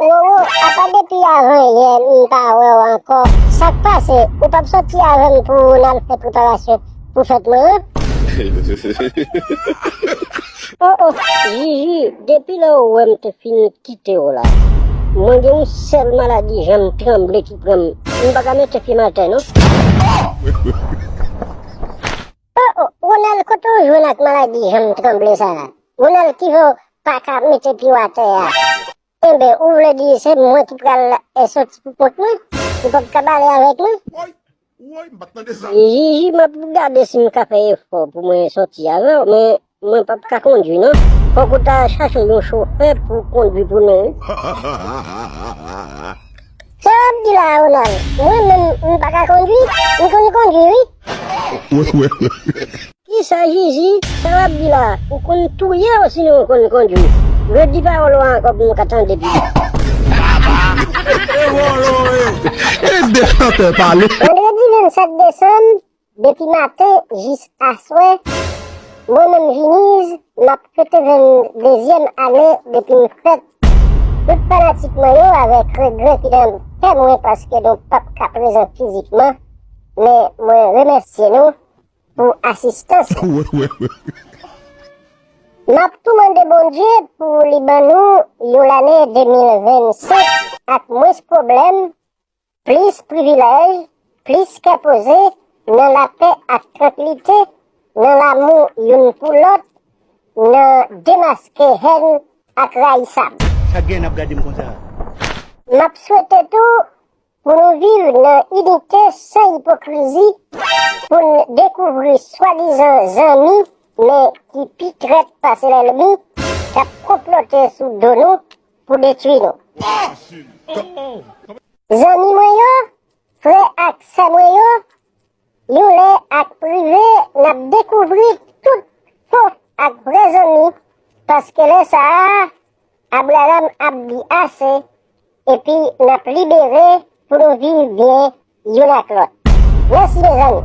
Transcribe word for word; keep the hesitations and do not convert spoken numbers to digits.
Roro, apa depi avan yè m pa wè w ankò? Sa k pase? Ou p ap sòti avè m pou n al fè preparasyon pou fèt mwen an? Oh, oh, Jiji, depi lè w wè m te fin kite w la, mwen gen yon sèl maladi janm tranble ki pran m. M pa ka mete pye m atè, non. Oh, oh, Ronald, kote w jwenn ak maladi janm tranble sa a? Ronald, ki fè w pa ka mete pye w atè a? Enben, ou vle di se mwen ki pral, eh, sòti pou kont mwen? Ou p ap ka pale avèk mwen? Woy, woy, m pa t tande sa. Jiji, m ap gade si m ka fè efò pou mwen sòti avè w, men mwen p ap ka kondwi, non. Fòk ou ta chache yon chofè pou kondwi pou nou, wi. Sa w ap di la, Ronald? Mwen menm, m pa ka kondwi? M konn kondwi, wi. Kisa, Jiji? Sa w ap di la? Ou konn touye w sinon ou konn kondwi? Redi pawòl ou ankò pou m ka tande pi byen. E vòlò, e! E de chantè pale. Vandredi vennsèt desanm, depi maten jis aswè, mwen menm Viniz, m ap fete venndezyèm ane depi m fèt. Tout fanatik mwen yo avèk regrè ki nan kè mwen paske nou p ap ka prezan fizikman, men mwen remèsye nou pou asistans. M ap tou mande Bondye pou li ban nou yon lane de mil vennsenk ak mwens pwoblèm, plis privilèj, plis kè poze, nan lapè ak trankilite, nan lamou youn pou lòt, nan demaske hèn ak rayisab. Sa k gen n ap gade m konsa? M ap swete tou pou nou viv nan inite san ipokrizi, pou n dekouvri swadizan zanmi, men ki pi trèt pase lènmi, k ap konplote sou do nou pou detwi nou. Zanmi mwen yo, frè ak sè mwen yo, yon lè ak prive, n ap dekouvri tout fo ak vrè zanmi, paske lè sa a, Abraram ap di ase, epi n ap libere pou nou viv byen youn ak lòt. Mèsi, mezanmi.